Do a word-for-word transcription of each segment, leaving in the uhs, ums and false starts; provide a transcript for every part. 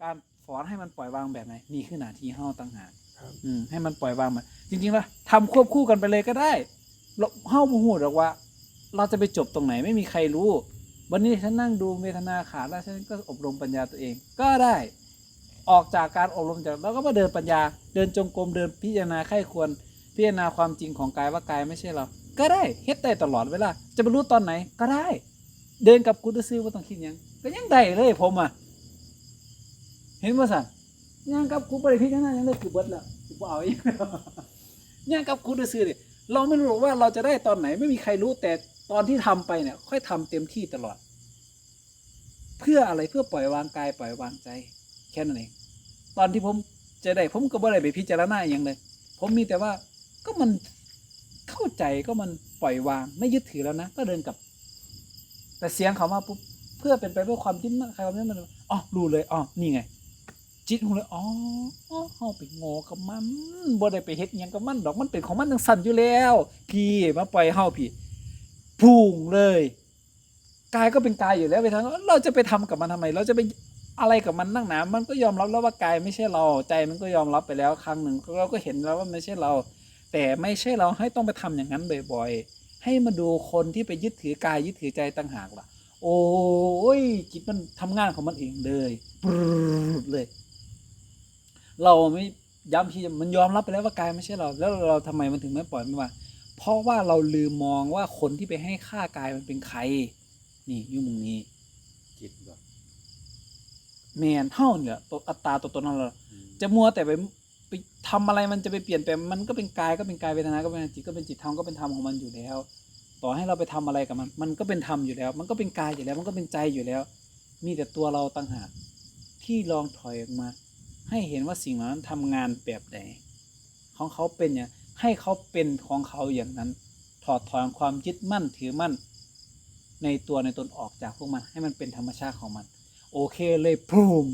การสอนให้มันปล่อยวางแบบไหน นี่คือหน้าที่เฮาต่างหาก ครับ อืมให้มันปล่อยวางมัน จริงๆแล้วทำควบคู่กันไปเลยก็ได้ เราเฮาบ่ฮู้ดอกว่า เราจะไปจบตรงไหน ไม่มีใครรู้ วันนี้ฉันนั่งดูเวทนาขาดแล้ว ฉันก็อบรมปัญญาตัวเอง ก็ได้ ออกจากการอบรมจาก เราก็มาเดินปัญญา เดินจงกรม เดินพิจารณาใคร่ครวญ พิจารณาความจริงของกายว่ากายไม่ใช่เรา ก็ได้ เฮ็ดได้ตลอดเวลา จะไปรู้ตอนไหนก็ได้ เดินกับกูซื่อๆบ่ต้องคิดหยัง ก็ยังได้เลยผมอะ เห็นบ่ซั่น ย่างกับกูบ่ได้พิจารณาหยังเลย คือเบิดแล้ว กูบ่เอาอีก ย่างกับกูซื่อๆนี่ เราไม่รู้หรอกว่าเราจะได้ตอนไหน ไม่มีใครรู้ แต่ตอนที่ทำไปเนี่ย ค่อยทำเต็มที่ตลอด เพื่ออะไร เพื่อปล่อยวางกาย ปล่อยวางใจ แค่นั้นเอง ตอนที่ผมจะได้ ผมก็บ่ได้ไปพิจารณาหยังเลย ผมมีแต่ว่า ก็มันเข้าใจ ก็มันปล่อยวาง ไม่ยึดถือแล้วนะ ก็เดินกลับ แต่เสียงเขามาปุ๊บ เพื่อเป็นไปเพื่อความยึดมั่น ใครความยึดมั่น อ๋อ รู้เลย อ๋อ นี่ไง จิตรู้เลย อ๋อ เฮาไปโง่กับมัน บ่ได้ไปเฮ็ดหยังกับมันดอก มันเป็นของมันจั่งซั้นอยู่แล้ว พี่ มาปล่อยเฮาพี่ พุ่งเลย กายก็เป็นกายอยู่แล้ว ไปทำ เราจะไปทำกับมันทำไม เราจะไปอะไรกับมันนักหนา มันก็ยอมรับแล้วว่ากายไม่ใช่เรา ใจมันก็ยอมรับไปแล้วครั้งหนึ่ง เราก็เห็นแล้วว่าไม่ใช่เรา แต่ไม่ใช่เราให้ต้องไปทำอย่างนั้นบ่อยๆ ให้มาดูคนที่ไปยึดถือกายยึดถือใจต่างหากล่ะ โอ้ย จิตมันทำงานของมันเองเลย ปรึ๊ดเลย เราไม่ย้ำที่มันยอมรับไปแล้วว่ากายไม่ใช่เรา แล้วเราทำไมมันถึงไม่ปล่อยไม่วาง เพราะว่าเราลืมมองว่าคนที่ไปให้ฆ่ากายมันเป็นใคร นี่อยู่หม่องนี้ จิตบ่ แม่นเฮาเนี่ย ตัวอัตตาตัวตนของเรา อืม จะมัวแต่ไปไปทำอะไร มันจะไปเปลี่ยนแปลง มันก็เป็นกายก็เป็นกาย เวทนาก็เป็นจิตก็เป็นจิต ธรรมก็เป็นธรรมของมันอยู่แล้ว ต่อให้เราไปทำอะไรกับมัน มันก็เป็นธรรมอยู่แล้ว มันก็เป็นกายอยู่แล้ว มันก็เป็นใจอยู่แล้ว มีแต่ตัวเราต่างหากที่ลองถอยออกมา ให้เห็นว่าสิ่งเหล่านั้นทำงานแบบไหน ของเขาเป็นอย่าง ให้เขาเป็นของเขาอย่างนั้น ถอดถอนความยึดมั่นถือมั่น ในตัวในตนออกจากพวกมัน ให้มันเป็นธรรมชาติของมัน โอเคเลย พุ่ม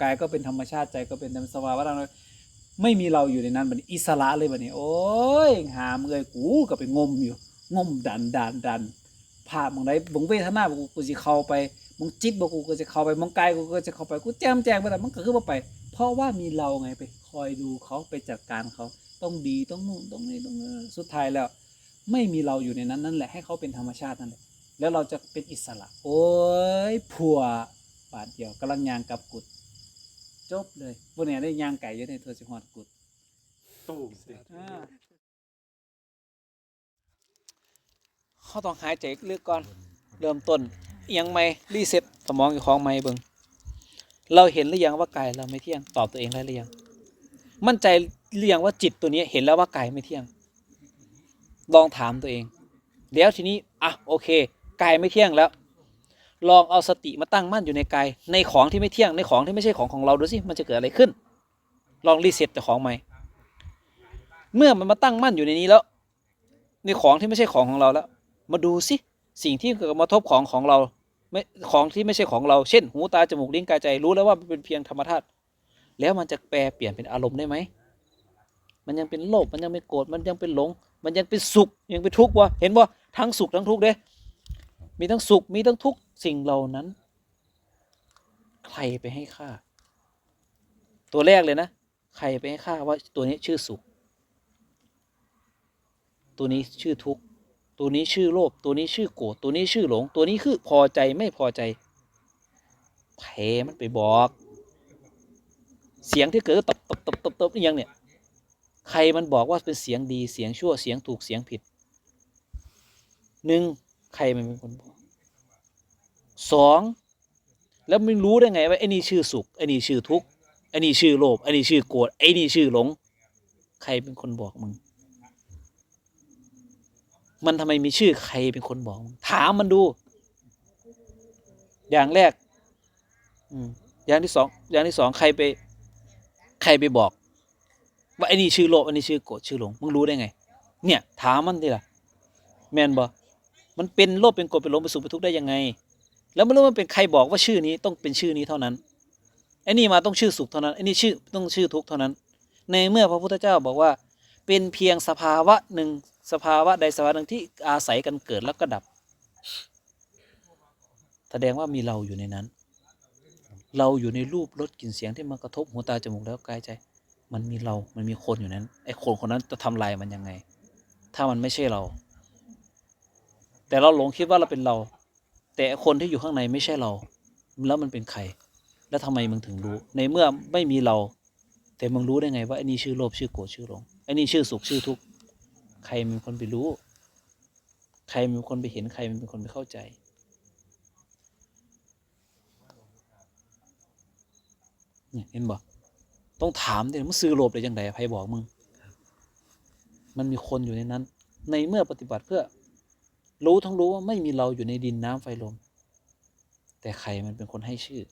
กายก็เป็นธรรมชาติ ใจก็เป็นธรรมสภาวะธรรม ไม่มีเราอยู่ในนั้น บัดนี้อิสระเลยบัดนี้ โอ้ย หามเอ้ย กูก็ไปงมอยู่ งมดันดันดัน ภาพหม่องใด หม่องเวทนาบ่ กูก็สิเข้าไป หม่องจิตบ่ กูก็สิเข้าไป หม่องกาย กูก็สิเข้าไป กูแจ่มแจ้งไปแล้ว มันก็คือบ่ไป เพราะว่ามีเราไง ไปคอยดูเขา ไปจัดการเขา ต้องดี ต้องนู่น ต้องนี่ ต้องนั่น สุดท้ายแล้ว ไม่มีเราอยู่ในนั้น นั่นแหละ ให้เขาเป็นธรรมชาตินั่นแหละ แล้วเราจะเป็นอิสระ โอ้ย ผัว บาดเดียว กำลังย่างกลับกุฏิ จบเลย บ่แน่ได้ย่างไกลอยู่ใน เทื่อสิฮอดกุฏิ ตู้มสิ อ่า เขาต้องหายใจลึกก่อน เริ่มต้นอิหยังใหม่ รีเซ็ตสมองเจ้าของใหม่เบิ่ง เราเห็นหรือยังว่ากายเราไม่เที่ยง ตอบตัวเองได้หรือยัง มั่นใจหรือยังว่าจิตตัวนี้เห็นแล้วว่ากายไม่เที่ยง ลองถามตัวเอง แล้วทีนี้ อ่ะ โอเค กายไม่เที่ยงแล้ว ลองเอาสติมาตั้งมั่นอยู่ในกาย ในของที่ไม่เที่ยง ในของที่ไม่ใช่ของของเรา ดูสิ มันจะเกิดอะไรขึ้น ลองรีเซ็ตเจ้าของใหม่ เมื่อมันมาตั้งมั่นอยู่ในนี้แล้ว ในของที่ไม่ใช่ของของเราแล้ว มาดูสิ สิ่งที่เกิดมาทบของของเรา ไม่ ของที่ไม่ใช่ของเรา เช่น หู ตา จมูก ลิ้น กาย ใจ รู้แล้วว่ามันเป็นเพียงธรรมธาตุ แล้วมันจะแปลเปลี่ยนเป็นอารมณ์ได้ไหม มันยังเป็นโลภ มันยังเป็นโกรธ มันยังเป็นหลง มันยังเป็นสุข ยังเป็นทุกข์วะ เห็นบ่ ทั้งสุขทั้งทุกข์เด้ มีทั้งสุข มีทั้งทุกข์ สิ่งเหล่านั้น ใครไปให้ค่า ตัวแรกเลยนะ ใครไปให้ค่าว่าตัวนี้ชื่อสุข ตัวนี้ชื่อทุกข์ ตัวนี้ชื่อโลภ ตัวนี้ชื่อโกรธ ตัวนี้ชื่อหลง ตัวนี้คือพอใจไม่พอใจ ไผมันไปบอก เสียงที่เกิดตบตบตบตบตบนี่ยังเนี่ย ใครมันบอกว่าเป็นเสียงดี เสียงชั่ว เสียงถูก เสียงผิด หนึ่ง ใครมันเป็นคนบอก สอง แล้วมึงรู้ได้ไงว่าไอ้นี่ชื่อสุข ไอ้นี่ชื่อทุกข์ ไอ้นี่ชื่อโลภ ไอ้นี่ชื่อโกรธ ไอ้นี่ชื่อหลง ใครเป็นคนบอกมึง มันทำไมมีชื่อ ใครเป็นคนบอกมึง ถามมันดู อย่างแรก อืม อย่างที่สอง อย่างที่สอง ใครไป ใครไปบอก ว่าไอ้นี่ชื่อโลภ อันนี้ชื่อโกรธ ชื่อหลง มึงรู้ได้ไง เนี่ย ถามมันทีละ แม่นบ่ มันเป็นโลภ เป็นโกรธ เป็นหลง เป็นสุข เป็นทุกข์ได้ยังไง แล้วไม่รู้มันเป็นใครบอกว่าชื่อนี้ต้องเป็นชื่อนี้เท่านั้น ไอ้นี่มาต้องชื่อสุขเท่านั้น ไอ้นี่ชื่อต้องชื่อทุกข์เท่านั้น ในเมื่อพระพุทธเจ้าบอกว่า เป็นเพียงสภาวะหนึ่ง สภาวะใดสภาวะหนึ่งที่อาศัยกันเกิดแล้วก็ดับ แสดงว่ามีเราอยู่ในนั้น เราอยู่ในรูป รส กลิ่น เสียงที่มากระทบหู ตา จมูก แล้วกายใจ มันมีเรา มันมีคนอยู่นั้น ไอ้คนคนนั้นจะทำลายมันยังไง ถ้ามันไม่ใช่เรา แต่เราหลงคิดว่าเราเป็นเรา แต่คนที่อยู่ข้างในไม่ใช่เรา แล้วมันเป็นใคร แล้วทำไมมึงถึงรู้ ในเมื่อไม่มีเรา แต่มึงรู้ได้ไงว่าไอ้นี่ชื่อโลภ ชื่อโกรธ ชื่อหลง ไอ้นี่ชื่อสุข ชื่อทุกข์ ใครเป็นคนไปรู้ ใครเป็นคนไปเห็น ใครเป็นคนไปเข้าใจ เนี่ย เห็นบ่ ต้องถามดิ มึงซื้อโลภได้จังใด ไผบอกมึง มันมีคนอยู่ในนั้น ในเมื่อปฏิบัติเพื่อรู้ทั้งรู้ว่าไม่มีเราอยู่ในดินน้ำไฟลม แต่ใครมันเป็นคนให้ชื่อ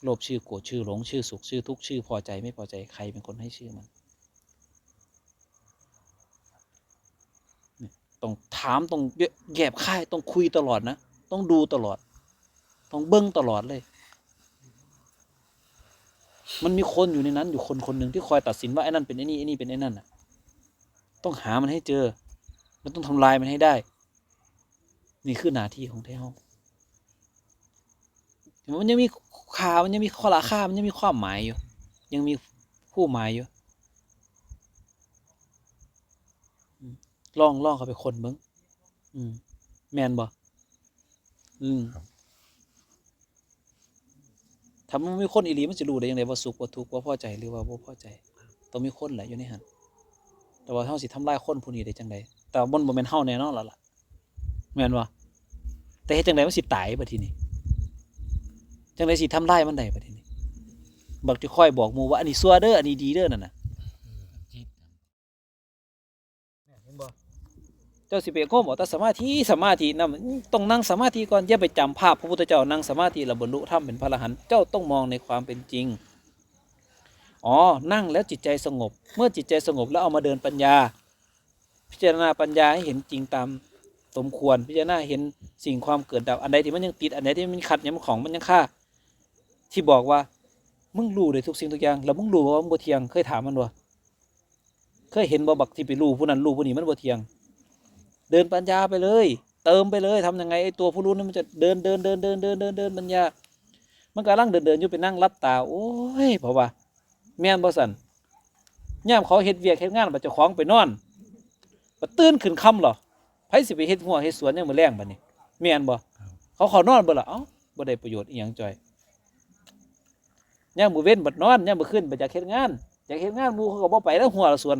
โลภชื่อ โกรธชื่อ หลงชื่อ สุขชื่อ ทุกข์ชื่อ พอใจไม่พอใจ ใครเป็นคนให้ชื่อมัน ต้องถาม ต้องแยบคาย ต้องคุยตลอดนะ ต้องดูตลอด ต้องเบิ่งตลอดเลย มันมีคนอยู่ในนั้นอยู่คนคนหนึ่งที่คอยตัดสินว่าไอ้นั่นเป็นไอ้นี่ ไอ้นี่เป็นไอ้นั่นน่ะ ต้องหามันให้เจอ มันต้องทำลายมันให้ได้ นี่คือหน้าที่ของไทเฮา มันยังมีค่า มันยังมีข้อราคา มันยังมีความหมายอยู่ ยังมีผู้หมายอยู่ อืม ลอง ลองเข้าไปค้นเบิ่ง อืม แม่นบ่ อืม ถ้ามันมีคนอีหลี มันสิรู้ได้จังได๋ว่าสุข ว่าทุกข์ ว่าพอใจ หรือว่าบ่พอใจ ต้องมีคนแหละอยู่ในหั่น แต่ว่าเฮาสิทำลายคนผู้นี้ได้จังได๋ แต่ว่ามันบ่แม่นเฮาแน่นอนแล้วล่ะ แม่นบ่ แต่เฮ็ดจังได๋มันสิตายบัดทีนี้ จังได๋สิทำลายมันได้บัดทีนี้ บักที่คอยบอกหมู่ว่า อันนี้ชั่วเด้อ อันนี้ดีเด้อนั่นน่ะ เห็นบ่ เจ้าสิไปก้มเอาแต่สมาธิ สมาธินำ ต้องนั่งสมาธิก่อน อย่าไปจำภาพพระพุทธเจ้านั่งสมาธิแล้วบรรลุธรรมเป็นพระอรหันต์ เจ้าต้องมองในความเป็นจริง อ๋อ นั่งแล้วจิตใจสงบ เมื่อจิตใจสงบแล้วเอามาเดินปัญญา พิจารณาปัญญาให้เห็นจริงตามสมควร พิจารณาเห็นสิ่งความเกิดดับ อันใดที่มันยังติด อันใดที่มันขัด ยังของ มันยังคา ที่บอกว่า มึงรู้ได้ทุกสิ่งทุกอย่าง แล้วมึงรู้บ่ว่ามันบ่เที่ยง เคยถามมันบ่ เคยเห็นบ่ บักที่ไปรู้ผู้นั้นรู้ผู้นี้ มันบ่เที่ยง เดินปัญญาไปเลย เติมไปเลย ทำยังไงไอ้ตัวผู้รู้นั้นมันจะเดิน เดิน เดิน เดิน เดิน เดิน เดินปัญญา มันกำลังเดิน เดินอยู่ ไปนั่งหลับตา โอ้ย เพราะว่า แม่นบ่สั่น ยามเขาเฮ็ดเวียกเฮ็ดงาน บัดเจ้าของไปนอน บัดตื่นขึ้นค่ำเหรอ ไผสิไปเฮ็ดฮั้วเฮ็ดสวนยามมื้อแลงบัดนี้ แม่นบ่ เขาเข้านอนเบิดละ เอ้า บ่ได้ประโยชน์อีหยังจ้อย ยามมื้อเว็นบัดนอน ยามมื้อคืนบัดอยากเฮ็ดงาน อยากเฮ็ดงาน หมู่เขาก็บ่ไปแล้ว ฮั้วสวน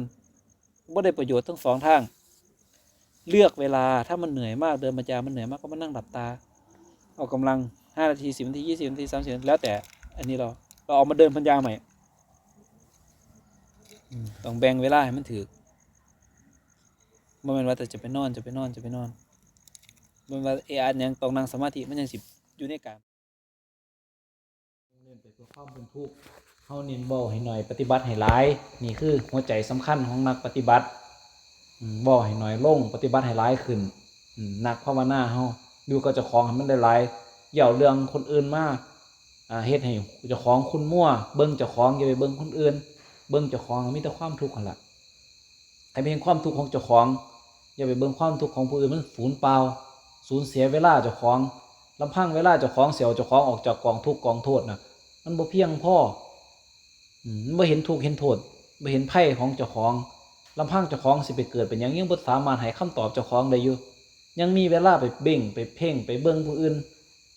บ่ได้ประโยชน์ทั้งสองทาง เลือกเวลา ถ้ามันเหนื่อยมาก เดินปัญญามันเหนื่อยมาก ก็มานั่งหลับตา ออกกำลัง ห้านาที สิบนาที ยี่สิบนาที สามสิบนาที แล้วแต่ อันนี้เรา เราออกมาเดินปัญญาใหม่ อืม ต้องแบ่งเวลาให้มันถูก บ่แม่นว่าแต่จะไปนอน จะไปนอน จะไปนอน บ่แม่นว่าเออะหยังต้องนั่งสมาธิ มันยังสิอยู่ในกาม เน้นไปเพื่อความพ้นทุกข์ เฮาเน้นเว้าให้น้อย ปฏิบัติให้หลาย นี่คือหัวใจสำคัญของนักปฏิบัติ อืม เว้าให้น้อยลง ปฏิบัติให้หลายขึ้น อืม นักภาวนาเฮา อยู่กับเจ้าของให้มันได้หลาย อย่าเอาเรื่องคนอื่นมา อ่า เฮ็ดให้เจ้าของขุ่นมัว เบิ่งเจ้าของ อย่าไปเบิ่งคนอื่น เบิ่งเจ้าของ มีแต่ความทุกข์หั่นล่ะ ให้เบิ่งความทุกข์ของเจ้าของ อย่าไปเบิ่งความทุกข์ของผู้อื่น มันสูญเปล่า สูญเสียเวลาเจ้าของ ลำพังเวลาเจ้าของ สิเอาเจ้าของออกจากกองทุกข์กองโทษน่ะ มันบ่เพียงพอ อืม มันบ่เห็นทุกข์เห็นโทษ บ่เห็นภัยของเจ้าของ ลำพังเจ้าของสิไปเกิดเป็นหยัง ยังบ่สามารถให้คำตอบเจ้าของได้อยู่ ยังมีเวลาไปเบ่ง ไปเพ่ง ไปเบิ่งผู้อื่น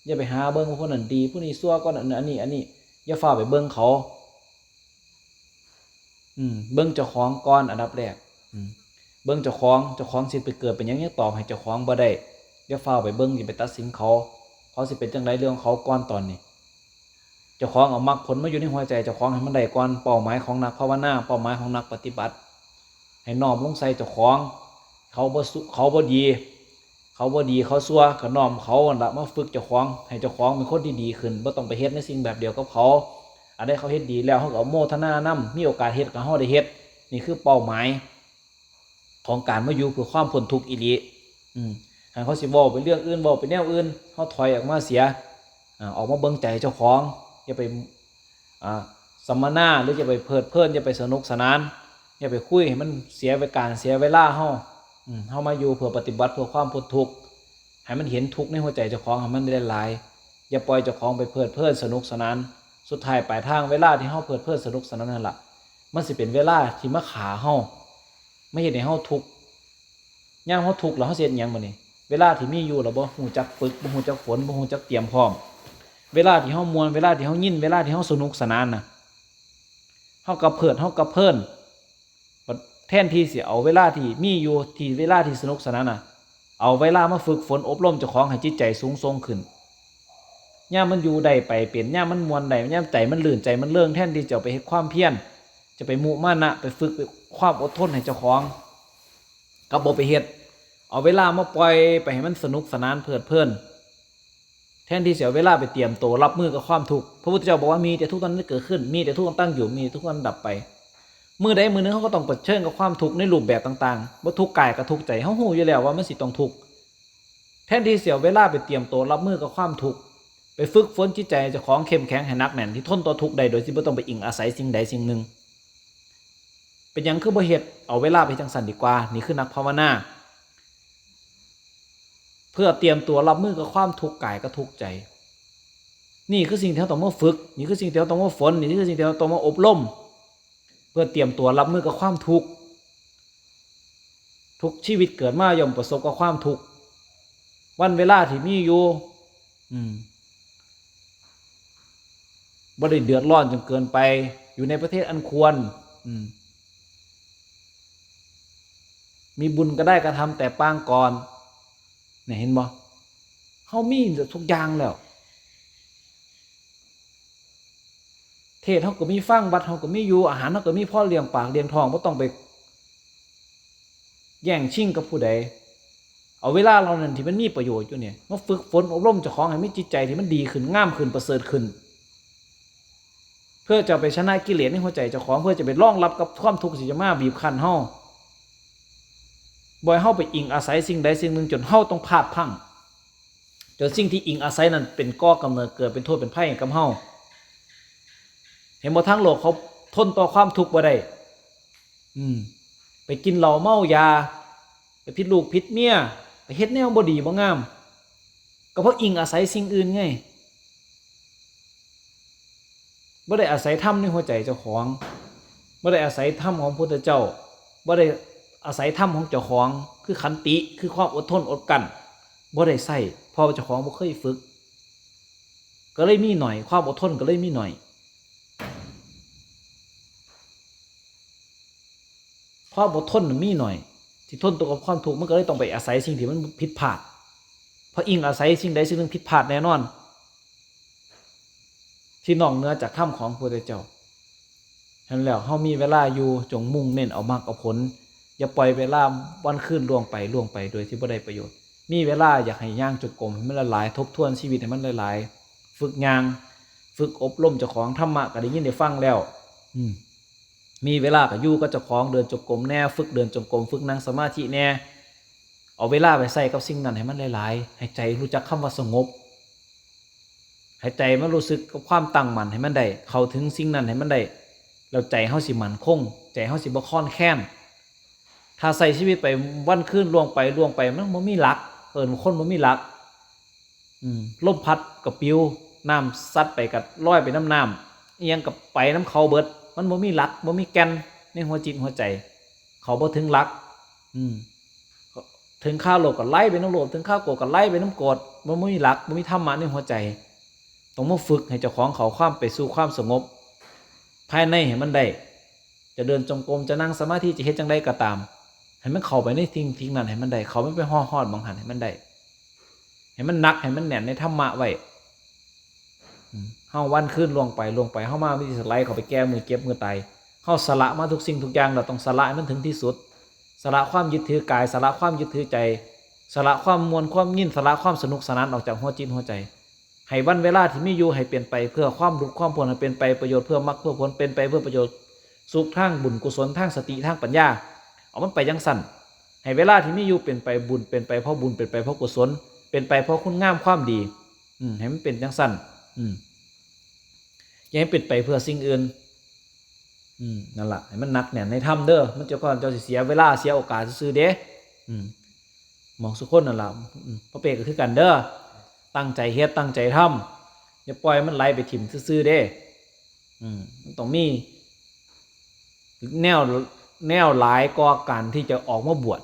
อย่าไปหาเบิ่งว่าผู้นั้นดี ผู้นี้ชั่ว ก็อันอันนี้ อันนี้ อย่าฟ้าวไปเบิ่งเขา อืม เบิ่งเจ้าของก่อนอันดับแรก อืม เบิ่งเจ้าของ เจ้าของสิไปเกิดเป็นหยัง ยังตอบให้เจ้าของบ่ได้ อย่าฟ้าวไปเบิ่ง อย่าไปตัดสินเขา เขาสิเป็นจั่งใดเรื่องของเขาก่อนตอนนี้ เจ้าของเอามรรคผลมาอยู่ในหัวใจเจ้าของให้มันได้ก่อน เป้าหมายของนักภาวนา เป้าหมายของนักปฏิบัติ ให้น้อมลงใส่เจ้าของ เขาบ่สุ เขาบ่ดี เขาบ่ดี เขาชั่ว ก็น้อมเขาหั่นล่ะมาฝึกเจ้าของ ให้เจ้าของเป็นคนที่ดีขึ้น บ่ต้องไปเฮ็ดในสิ่งแบบเดียวกับเขา อันใดเขาเฮ็ดดีแล้ว เฮาก็อนุโมทนานำ มีโอกาสเฮ็ดก็เฮาได้เฮ็ด นี่คือเป้าหมายของการมาอยู่เพื่อความพ้นทุกข์อีหลี อืม คันเขาสิเว้าไปเรื่องอื่น เว้าไปแนวอื่น เฮาถอยออกมาเสีย อ่า ออกมาเบิ่งใจเจ้าของ อย่าไป อ่า สัมมนา หรืออย่าไปเพลิดเพลิน อย่าไปสนุกสนาน อย่าไปคุยให้มันเสียไปการเสียเวลาเฮา อืม เฮามาอยู่เพื่อปฏิบัติเพื่อความพ้นทุกข์ ให้มันเห็นทุกข์ในหัวใจเจ้าของให้มันได้หลาย อย่าปล่อยเจ้าของไปเพลิดเพลินสนุกสนาน สุดท้ายปลายทางเวลาที่เฮาเพลิดเพลินสนุกสนานนั่นล่ะ มันสิเป็นเวลาที่มาฆ่าเฮา มาเฮ็ดให้เฮาทุกข์ ยามเฮาทุกข์แล้วเฮาสิเฮ็ดหยังบัดนี้ เวลาที่มีอยู่แล้วบ่ฮู้จักฝึก บ่ฮู้จักฝน บ่ฮู้จักเตรียมพร้อม เวลาที่เฮาม่วน เวลาที่เฮายิน เวลาที่เฮาสนุกสนานน่ะ เฮากะเพลิด เฮากะเพลิน บัดแทนที่สิเอาเวลาที่มีอยู่ ที่เวลาที่สนุกสนานน่ะ เอาเวลามาฝึกฝนอบรมเจ้าของให้จิตใจสูงส่งขึ้น ยามมันอยู่ได้ไปเป็น ยามมันม่วนได้ ยามใจมันลื่น ใจมันเริง แทนที่จะเอาไปเฮ็ดความเพียร จะไปมุมานะ ไปฝึกความอดทนให้เจ้าของ กลับบ่ไปเฮ็ด เอาเวลามาปล่อยไปให้มันสนุกสนานเพลิดเพลิน แทนที่สิเอาเวลาไปเตรียมตัวรับมือกับความทุกข์ พระพุทธเจ้าบอกว่ามีแต่ทุกข์เท่านั้นเกิดขึ้น มีแต่ทุกข์ตั้งอยู่ มีแต่ทุกข์นั้นดับไป มื้อใดมื้อหนึ่งเฮาก็ต้องเผชิญกับความทุกข์ในรูปแบบต่างๆ บ่ทุกข์กายก็ทุกข์ใจ เฮาฮู้อยู่แล้วว่ามันสิต้องทุกข์ แทนที่สิเอาเวลาไปเตรียมตัวรับมือกับความทุกข์ ไปฝึกฝนจิตใจเจ้าของเข้มแข็งให้หนักแน่น ที่ทนต่อทุกข์ได้โดยที่บ่ต้องไปอิงอาศัยสิ่งใดสิ่งหนึ่ง เป็นหยังคือบ่เฮ็ด เอาเวลาไปจังซั่นดีกว่า นี่คือนักภาวนา เพื่อเตรียมตัวรับมือกับความทุกข์กายกับทุกข์ใจ นี่คือสิ่งที่เราต้องมาฝึก นี่คือสิ่งที่เราต้องมาฝน นี่คือสิ่งที่เราต้องมาอบรม เพื่อเตรียมตัวรับมือกับความทุกข์ ทุกชีวิตเกิดมาย่อมประสบกับความทุกข์ วันเวลาที่มีอยู่ อืม บ่ได้เดือดร้อนจนเกินไป อยู่ในประเทศอันควร อืม มีบุญก็ได้กระทำแต่ปางก่อน เนี่ยเห็นบ่ เฮามีทุกอย่างแล้ว เทศน์เฮาก็มีฟัง วัดเฮาก็มีอยู่ อาหารเฮาก็มีพอเลี้ยงปากเลี้ยงท้อง บ่ต้องไปแย่งชิงกับผู้ใด เอาเวลาเหล่านั้นที่มันมีประโยชน์อยู่เนี่ย มาฝึกฝนอบรมเจ้าของให้มีจิตใจที่มันดีขึ้น งามขึ้น ประเสริฐขึ้น เพื่อจะไปชนะกิเลสในหัวใจเจ้าของ เพื่อจะไปรองรับกับความทุกข์ที่จะมาบีบคั้นเฮา บ่ให้เฮาไปอิงอาศัยสิ่งใดสิ่งหนึ่งจนเฮาต้องพลาดพลั้ง จนสิ่งที่อิงอาศัยนั้นเป็นก่อกำเนิดเกิดเป็นโทษเป็นภัยให้กับเฮา เห็นบ่ ทางโลกเขาทนต่อความทุกข์บ่ได้ อืม ไปกินเหล้าเมายา ไปผิดลูกผิดเมีย ไปเฮ็ดแนวบ่ดีบ่งาม ก็เพราะอิงอาศัยสิ่งอื่นไง บ่ได้อาศัยธรรมในหัวใจเจ้าของ บ่ได้อาศัยธรรมของพุทธเจ้า บ่ได้อาศัยธรรมของเจ้าของ คือขันติ คือความอดทนอดกลั้น บ่ได้ใช้ เพราะว่าเจ้าของบ่เคยฝึก ก็เลยมีหน่อย ความอดทนก็เลยมีหน่อย ความอดทนน่ะมีหน่อย ที่ทนต่อกับความทุกข์ มันก็เลยต้องไปอาศัยสิ่งที่มันผิดพลาด เพราะอิงอาศัยสิ่งใดสิ่งหนึ่งผิดพลาดแน่นอน ที่นอกเหนือจากธรรมของพระพุทธเจ้า ฉะนั้นแล้วเฮามีเวลาอยู่จงมุ่งเน้นเอามรรคเอาผล อย่าปล่อยเวลาวันคืนล่วงไปล่วงไปโดยที่บ่ได้ประโยชน์ มีเวลาอยากให้ย่างจงกรมให้มันหลายๆ ทบทวนชีวิตให้มันหลายๆ ฝึกย่าง ฝึกอบรมเจ้าของ ธรรมะก็ได้ยินได้ฟังแล้ว อืม มีเวลาก็อยู่กับเจ้าของ เดินจงกรมแน่ ฝึกเดินจงกรม ฝึกนั่งสมาธิแน่ เอาเวลาไปใส่กับสิ่งนั้นให้มันหลายๆ ให้ใจรู้จักคำว่าสงบ ให้ใจมันรู้สึกกับความตั้งมั่นให้มันได้ เข้าถึงสิ่งนั้นให้มันได้ แล้วใจเฮาสิมั่นคง ใจเฮาสิบ่คลอนแคลน ถ้าใช้ชีวิตไปวันคืนล่วงไปล่วงไป มันบ่มีหลัก เอิ้นว่าคนบ่มีหลัก อืม ลมพัดก็ปลิว น้ำซัดไปก็ลอยไปนำน้ำ อิหยังก็ไปนำเขาเบิด มันบ่มีหลัก บ่มีแก่นในหัวจิตหัวใจ เขาบ่ถึงหลัก อืม ถึงคราวโลภก็ไหลไปนำโลภ ถึงคราวโกรธก็ไหลไปนำโกรธ มันบ่มีหลัก บ่มีธรรมะในหัวใจ ต้องมาฝึกให้เจ้าของเข้าความไปสู่ความสงบ ภายในให้มันได้ จะเดินจงกรม จะนั่งสมาธิ จะเฮ็ดจั่งใดก็ตาม ให้มันเข้าไปในสิ่งสิ่งนั้นให้มันได้ เข้ามันไปฮอดฮอดหม่องหั้นให้มันได้ ให้มันหนัก ให้มันแน่นในธรรมะไว้ อืม เฮาวันคืนล่วงไปล่วงไป เฮามามีแต่สไลด์เข้าไปแก่มื้อเจ็บมื้อตาย เฮาสละมาทุกสิ่งทุกอย่าง เราต้องสละให้มันถึงที่สุด สละความยึดถือกาย สละความยึดถือใจ สละความม่วนความยิน สละความสนุกสนานออกจากหัวจิตหัวใจ ให้วันเวลาที่มีอยู่ให้เป็นไปเพื่อความหลุดความพ้น ให้เป็นไปประโยชน์เพื่อมรรคเพื่อผล เป็นไปเพื่อประโยชน์สุขทางบุญกุศล ทางสติ ทางปัญญา เอามันไปจั่งซั่น ให้เวลาที่มีอยู่เป็นไปบุญ เป็นไปเพราะบุญ เป็นไปเพราะกุศล เป็นไปเพราะคุณงามความดี อืม ให้มันเป็นจั่งซั่น อืม อย่าให้เป็นไปเพื่อสิ่งอื่น อืม นั่นล่ะ ให้มันหนักแน่นในธรรมเด้อ มันเจ้าก่อนเจ้าสิเสียเวลาเสียโอกาสซื่อๆเด้ อืม หมองสุคนนั่นล่ะ อืม พ่อเปกก็คือกันเด้อ ตั้งใจเฮ็ด ตั้งใจทำ อย่าปล่อยมันไหลไปถิ่มซื่อๆเด้ อืมมันต้องมีแนวแนวหลายกว่าการที่จะออกมาบวช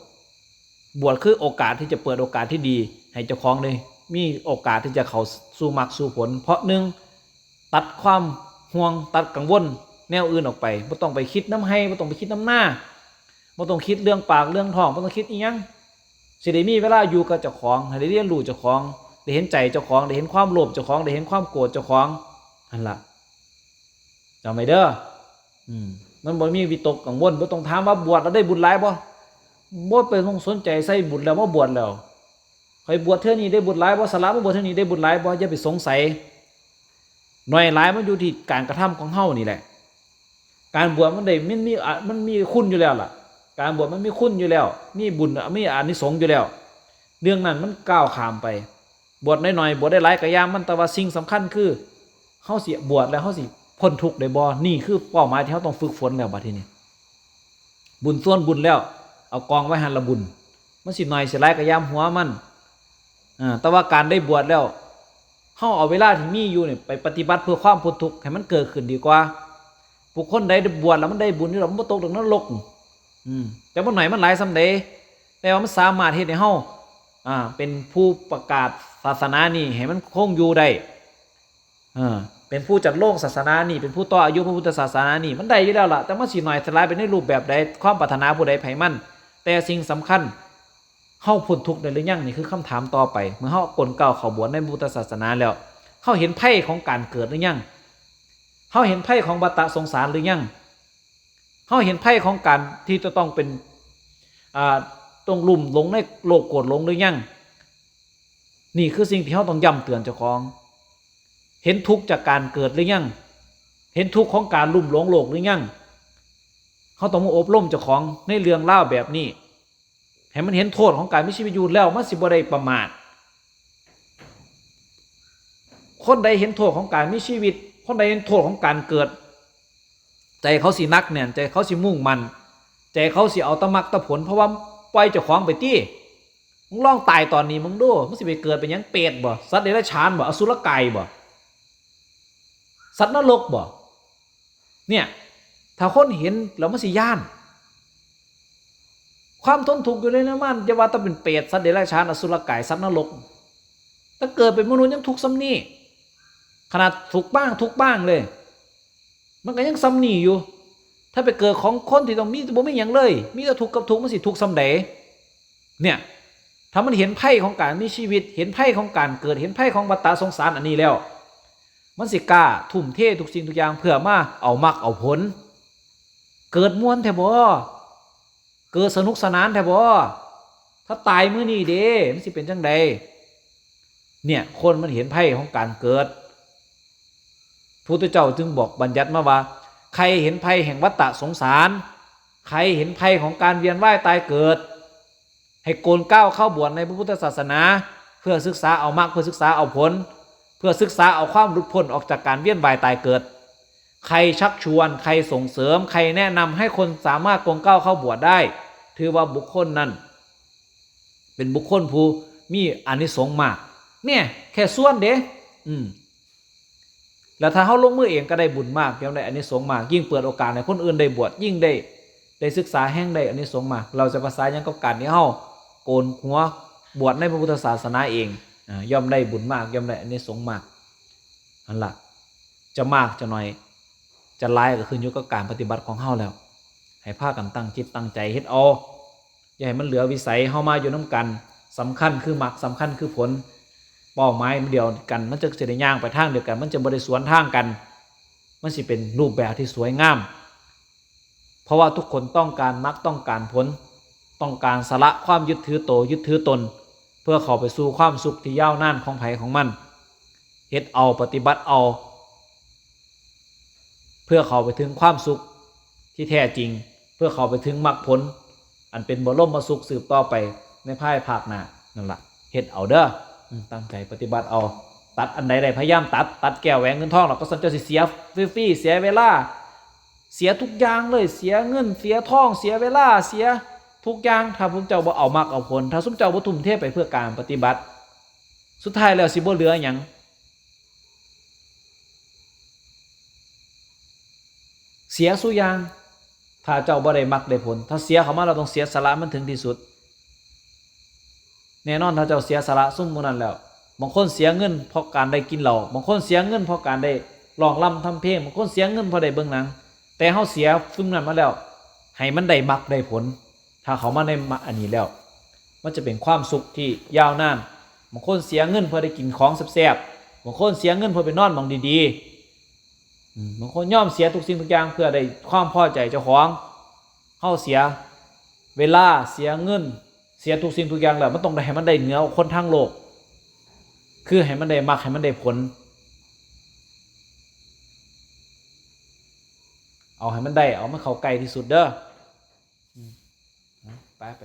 บวชคือโอกาสที่จะเปิดโอกาสที่ดี ให้เจ้าของเลยมีโอกาสที่จะเข้าสู่มรรคสู่ผล เพราะหนึ่งตัดความห่วงตัดกังวลแนวอื่นออกไปไม่ต้องไปคิดน้ำให้ไม่ต้องไปคิดน้ำหน้าไม่ต้องคิดเรื่องปากเรื่องท้องไม่ต้องคิดอีหยังสิได้มีเวลาอยู่กับเจ้าของให้ได้เรียนรู้เจ้าของได้เห็นใจเจ้าของได้เห็นความโลภเจ้าของได้เห็นความโกรธเจ้าของนั่นละจำไว้เด้อ อืมมันบ่มีวิตกกังวลบ่ต้องถามว่าบวชแล้วได้บุญหลายบ่บ่ไปต้องสนใจใส่บุญแล้วมาบวชแล้วใครบวชเทื่อนี้ได้บุญหลายบ่สละมาบวชเทื่อนี้ได้บุญหลายบ่อย่าไปสงสัยหน่อยหลายมันอยู่ที่การกระทำของเฮานี่แหละ การบวชมันได้มันมีอ่ะมันมีคุณอยู่แล้วล่ะ การบวชมันมีคุณอยู่แล้ว มีบุญมีอานิสงส์อยู่แล้ว เรื่องนั้นมันก้าวข้ามไป บวชน้อยๆบวชได้หลายกะยามมันแต่ว่าสิ่งสำคัญคือเฮาสิบวชแล้วเฮาสิพ้นทุกข์ได้บ่นี่คือเป้าหมายที่เฮาต้องฝึกฝนแล้วบัดทีนี้ บุญส่วนบุญแล้ว เอากองไว้หั่นละบุญ มันสิน้อยสิหลายกะยามหัวมันอ่าแต่ว่าการได้บวชแล้วเฮาเอาเวลาที่มีอยู่นี่ไปปฏิบัติเพื่อความพ้นทุกข์ให้มันเกิดขึ้นดีกว่า ผู้คนใดได้บวชแล้วมันได้บุญอยู่แล้วมันบ่ตกลงนรก อืมแต่บ่หน่อยมันหลายส่ำใดแต่ว่ามันสามารถเฮ็ดให้เฮาอ่าเป็นผู้ประกาศศาสนานี้ให้มันคงอยู่ได้เออเป็นผู้จัดโลงศาสนานี้เป็นผู้ต่ออายุพระพุทธศาสนานี้มันได้อยู่แล้วล่ะแต่มันสิหน่อยสลายไปในรูปแบบใดความปรารถนาผู้ใดไผมันแต่สิ่งสำคัญเฮาพ้นทุกข์ได้หรือยังนี่คือคำถามต่อไปเมื่อเฮากลเกล้าเข้าบวชในพุทธศาสนาแล้วเฮาเห็นภัยของการเกิดหรือยังเฮาเห็นภัยของวัฏฏะสงสารหรือยัง เฮาเห็นภัยของการที่จะต้องเป็นอ่าต้องลุ่มหลงในโลกโกรธหลงหรือยังนี่คือสิ่งที่เฮาต้องย้ำเตือนเจ้าของ เห็นทุกข์จากการเกิดหรือยังเห็นทุกข์ของการลุ่มหลงโลกหรือยังเฮาต้องมาอบรมเจ้าของในเรื่องราวแบบนี้ให้มันเห็นโทษของการมีชีวิตอยู่แล้วมันสิบ่ได้ประมาท คนใดเห็นโทษของการมีชีวิต คนใดเห็นโทษของการเกิด ใจเขาสิหนักแน่น ใจเขาสิมุ่งมั่น ใจเขาสิเอาแตะมักแตะผล เพราะว่าปล่อยเจ้าของไปตี้มึงลองตายตอนนี้มึงดูมึงสิไปเกิดเป็นหยังเปรตบ่สัตว์เดรัจฉานบ่อสุรกายบ่สัตว์นรกบ่เนี่ย ถ้าคนเห็นแล้วมันสิย้าน ความทนทุกข์อยู่ในนั้นมันจะว่าต้องเป็นเปรตสัตว์เดรัจฉานอสุรกายสัตว์นรกถ้าเกิดเป็นมนุษย์ยังทุกข์ซ้ำนี่ขนาดทุกข์บ้างทุกข์บ้างเลย มันก็ยังซ้ำนี่อยู่ ถ้าไปเกิดของคนที่ต้องมีบ่มีอย่างเลย มีแต่ทุกข์กับทุกข์มันสิทุกข์ซ้ำใดเนี่ย ถ้ามันเห็นภัยของการมีชีวิต เห็นภัยของการเกิด เห็นภัยของวัฏฏะสงสารอันนี้แล้ว มันสิกล้าทุ่มเททุกสิ่งทุกอย่างเพื่อมาเอามรรคเอาผล เกิดม่วนแท้บ่เกิดสนุกสนานแท้บ่ถ้าตายมื้อนี้เด้มันสิเป็นจังใดเนี่ยคนมันเห็นภัยของการเกิดพุทธเจ้าจึงบอกบัญญัติมาว่าใครเห็นภัยแห่งวัฏฏะสงสารใครเห็นภัยของการเวียนว่ายตายเกิด ให้โกนก้าวเข้าบวชในพระพุทธศาสนา เพื่อศึกษาเอามรรคเพื่อศึกษาเอาผล เพื่อศึกษาเอาความหลุดพ้นออกจากการเวียนว่ายตายเกิด ใครชักชวนใครส่งเสริมใครแนะนำให้คนสามารถโกนก้าวเข้าบวชได้ ถือว่าบุคคลนั้น เป็นบุคคลผู้มีอานิสงส์มาก เนี่ยแค่ส่วนเด้อืม แล้วถ้าเฮาลงมือเองก็ได้บุญมากย่อมได้อานิสงส์มาก ยิ่งเปิดโอกาสให้คนอื่นได้บวชยิ่งได้ได้ศึกษาแฮงได้อานิสงส์มาก เราจะภาษาหยังกับการที่เฮาโกนหัวบวชในพระพุทธศาสนาเองอ่าย่อมได้บุญมากย่อมได้อานิสงส์มากนั่นล่ะจะมากจะน้อยจะหลายก็ขึ้นอยู่กับการปฏิบัติของเฮาแล้วให้พากันตั้งจิตตั้งใจเฮ็ดเอา อย่าให้มันเหลือวิสัยเฮามาอยู่นำกันสำคัญคือมรรคสำคัญคือผล เป้าหมายเดียวกันมันจะสิได้ย่างไปทางเดียวกันมันจะบ่ได้สวนทางกันมันสิเป็นรูปแบบที่สวยงามเพราะว่าทุกคนต้องการมรรคต้องการผลต้องการสละความยึดถือโตยึดถือตนเพื่อเข้าไปสู่ความสุขที่ยาวนานของไผของมันเฮ็ดเอาปฏิบัติเอา เพื่อเข้าไปถึงความสุขที่แท้จริง เพื่อเข้าไปถึงมรรคผลอันเป็นบรมสุขสืบต่อไปในภายภาคหน้านั่นล่ะเฮ็ดเอาเด้ออืมตั้งใจปฏิบัติเอาตัดอันใดได้พยายามตัดตัดแก้วแหวนเงินทองแล้วก็ซั่นเจ้าสิเสียฟรีๆเสียเวลาเสียทุกอย่างเลยเสียเงินเสียทองเสียเวลาเสียทุกอย่างถ้าพวกเจ้าบ่เอามรรคเอาผลถ้าซุมเจ้าบ่ทุ่มเทไปเพื่อการปฏิบัติสุดท้ายแล้วสิบ่เหลือหยัง เ เสียสู่อย่าง ถ้าเจ้าบ่ได้มักได้ผล ถ้าเสียเข้ามา เราต้องเสียสละมันถึงที่สุด แน่นอน ถ้าเจ้าเสียสละซุมหมู่นั้นแล้ว บางคนเสียเงินเพราะการได้กินเหล้า บางคนเสียเงินเพราะการได้ร้องรำทำเพลง บางคนเสียเงินเพราะได้เบิ่งหนัง แต่เฮาเสียซุมนั้นมาแล้ว ให้มันได้มักได้ผล ถ้าเข้ามาในอันนี้แล้ว มันจะเป็นความสุขที่ยาวนาน บางคนเสียเงินเพื่อได้กินของแซ่บๆ บางคนเสียเงินเพื่อไปนอนหม่องดีๆ อืม บางคนยอมเสียทุกสิ่งทุกอย่างเพื่อได้ความพอใจเจ้าของ เฮาเสียเวลา เสียเงิน เสียทุกสิ่งทุกอย่างแล้ว มันต้องได้ให้มันได้เหนือคนทั้งโลก คือให้มันได้มัก ให้มันได้ผล เอาให้มันได้ เอามันเข้าใกล้ที่สุดเด้อ อืม ไปไป